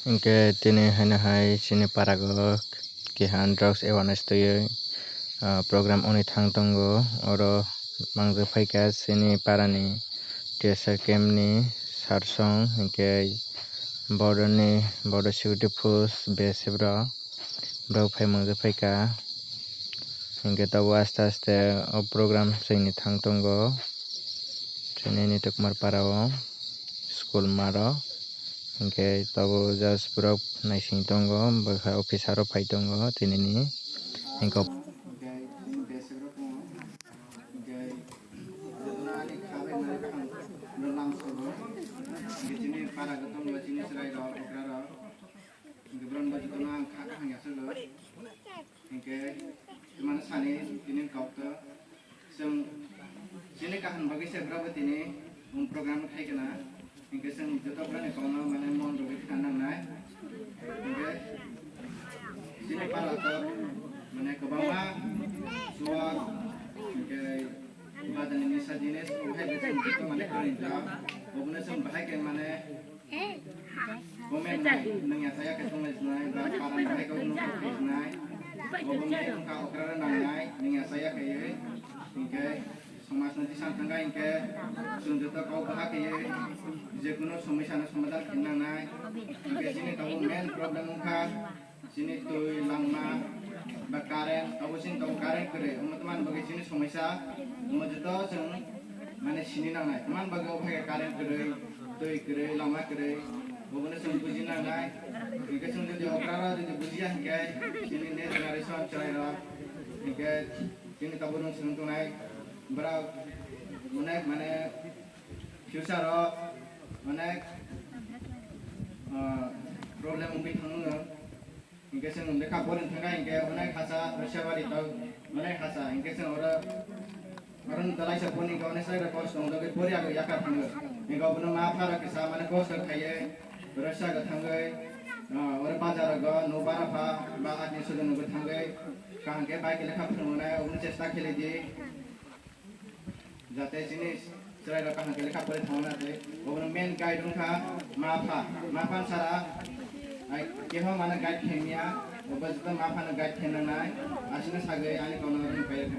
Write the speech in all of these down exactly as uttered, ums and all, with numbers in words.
Hinkhe tini haino hai chini parago keha drugs awareness twiwi, ah, program wngwi thang tongo. Oro mangjak phaikha chini parani T S R camp ni sarsong, hinkhe border ni, border security force B S F rok, borok phai mangjak phaikha. Hinkhe tabuk aste aste o program chwngni thang tongo. Chini Nitok Kumar para o school maro. Hinkhe tabuk just borok naising tongo, bwkha officer rok phai tongo tinini. Hinkhe Hinkhe borokno jotono ang kha kaham yachalo. Hinkhe mane sani tini kokto. Chwng chini kaham bagwi se borok bo tini um program khai kana. Hinkhe chwng joto borokni kokno mane mon rwgwi kha nangnai. Hinkhe chini para to mane kwbangma suwak hinkhe Badani nisa jinis, omo hai khe chwng joto mane kwrwi jak. Obono chwng bahai khe mane comment nai, nwng ya saya khe thwngwi sinai, ba paran bahai khe nukha khe sinai. Obo mane wngkha okra rw nangnai, nwng ya saya khe. Hinkhe somaj no tisang thangkha hinkhe chwng joto kok baha khe je kuno somosya no somadhan khe nangnai. Hinkhe chini tabuk main problem wngkha. Chini twi langma ba current, abo chini tongo current kwrwi, omo tongmani bagwi chini somosya, omo joto chwng mane sini nangnai, tongmani bagwi obo hai current kwrwi, twi kwrwi, lama kwrwi, obono chwng buji nangnai. Hinkhe chwng jodi okrano jodi bujiya hinkhe chini next generation chwrairok hinkhe chini tabuk nwng swrwng tongnai borok onek mane future o onek, ah, problem wngwi thangmano. Hinkhe chwng lekha pori thangkha hinkhe onek hasa Rasiabari tong onek hasa hinkhe chwng oro, oro talaisa phone hinkhe onek sai course tong jagwi pori agwi yakar thango. Hinkhe obono ma pharok kisa mane course khaye Rasia go thangwi, ah, oro bazar go no bara pha ba atni sojon go thangwi kaham khe bai khe lekha phwrwngmani obono chesta khlai di. Jate chini chwrairok kaham khe lekha pori thangna tei obono main guide wngkha ma pha, ma pha sara ai keho mano guide khe manya, obo joto ma phano guide khe nangnai, aswkno sagwi ani kokno ring pairwkha.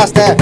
Aste.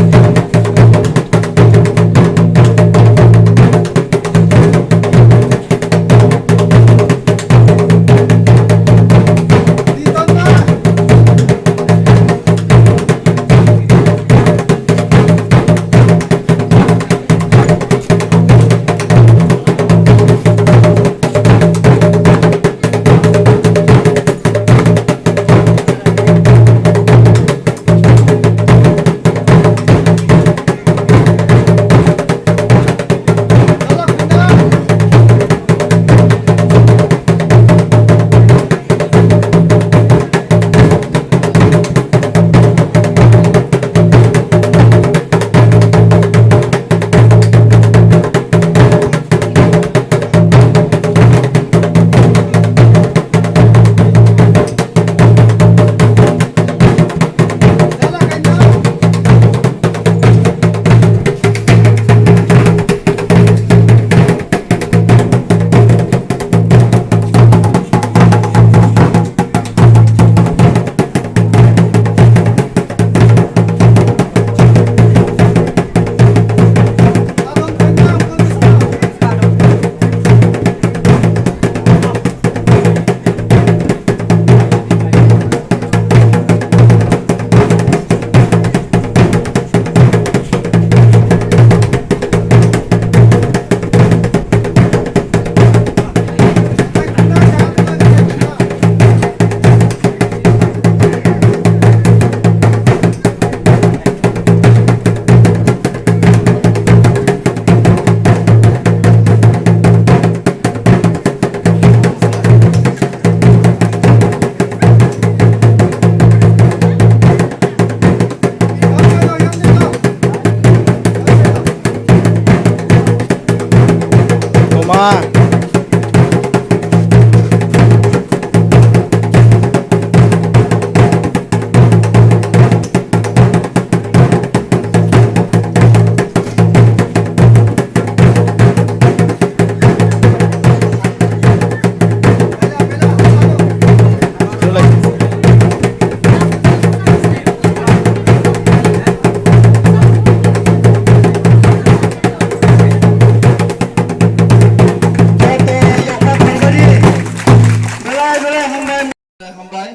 Hambai.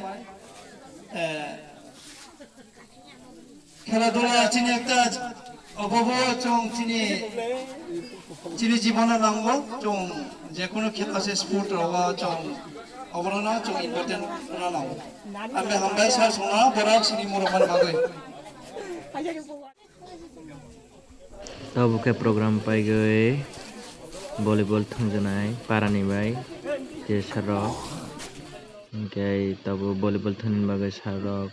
Eh, khela dula chini ekta obobo chwng chini, chini jibono nango, chwng jekunu khela se sport rogo chwng oborona chwng important rwna nango. Hambai hambai sir songna borak sini murok mani bagwi. Tabuk khe program paigwi volleyball thwngjaknai parani bai je sir rok. Hinkhe tabuk volleyball thwngna bagwi sir rok